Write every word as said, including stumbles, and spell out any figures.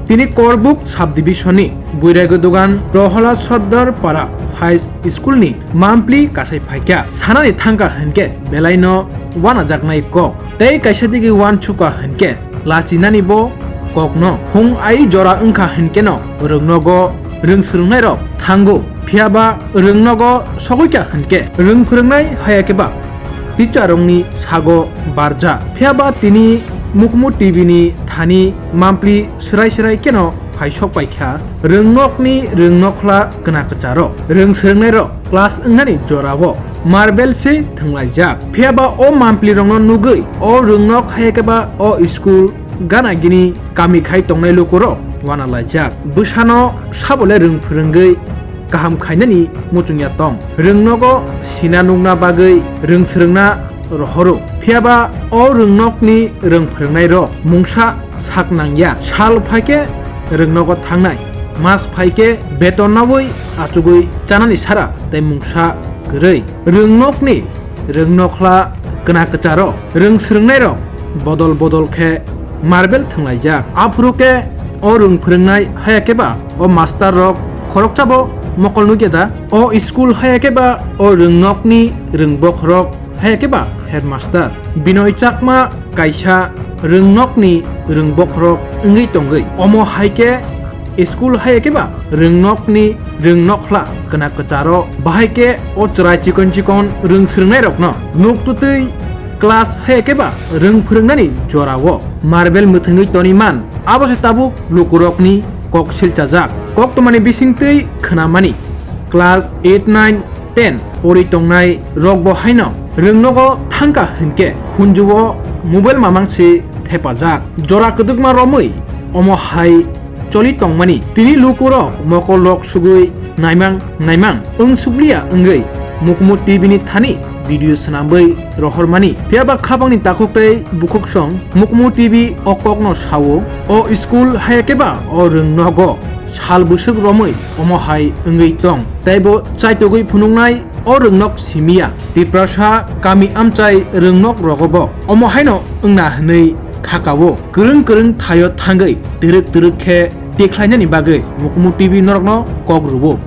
Tini Korbuk subdivision ni Buiraigo dogan Prohola Sordar Para High School ni mampli kasai phaikha. Sanani thangkha hinkhe belaino wanajaknai kok. Tei kaisa digi wansukha hinkhe lachinani bo kokno. Hung ai jora wngkha hinkheno rwngnogo rwng swrwngnairok thango. Phiyaba rwngnogo sogoikha hinkhe rwng phwrwngnai hayakhe ba teacher rokni sago barja. Phiyaba tini Mukmu T V ni thani mampli swrai swrai kheno phai sok paikha. Rwngnokni rwngnokhla kna kwcharo rwng swrwngnairok class wngnani jorao marble se thwnglaijak. Phiyaba o mampli rokno nugwi o rwngnok hayakhe ba o school gana gini kami khai tongnai lukurok wanalaijak. Bwsano sabole rwng phwrwngwi kaham khainani muchungya tong. Rwngnogo sina nukna bagwi rwng swrwngna rohoro. Phiyaba o rwngnokni rwng phwrwngnairok mungsa sak nangya. Sal phaikhe rwngnogo thangnai, mas phaikhe beton naui achugwi chanani sara tei mungsa kwrwi. Rwngnokni rwngnokhla kna kwcharo rwng swrwngnairok bodol bodol khe marble thwnglaijak. Aphuru khe o rwng phwrwngnai hayakhe ba o master rok khoroksabo mokol nukya da? O school hayakhe ba o rwngnokni rwng bokhorok hayakhe ba headmaster Binoy Chakma kaisa rwngnokni rwng bokhorok wngwi tongwi. Omo hai khe school hayakhe ba rwngnokni rwngnokhla kna kwcharo bahai khe o chwrai chikon chikon rwng swrwngnairokno nuk tutwi class hayakhe ba rwng phwrwngnani jorao marble mwthwngwi toniman. Abo se tabuk lukurokni kok silchajak. Koktwmani bisingtwi khwnamani class eight, nine, ten pori tongnai rokbo haino rwngnogo thangkha hinkhe hunjuo mobile mamang se thepajak. Jora kwdwkma romwi omo hai choli tongmani. Tini lukurok mokol rok sugwi naimang naimang wng sukliya wngwi Mukmu T V ni thani video swnamwi rohormani. Phiyaba khapangni takhuk tei bukhuksong Mukmu T V o kokno sao, o school hayakhe ba o rwngnogo sal bwswk romwi omo hai wngwi tong. Teibo chaitugwi phunuknai o rwngnok simiya. Tiprasa kami amchai rwngnok rogobo omo haino wngna hwnwi khakao. Kwrwng kwrwng thaio thangwi twrwk twrwk khe tikhlainani bagwi Mukmu T V norokno kok rwo.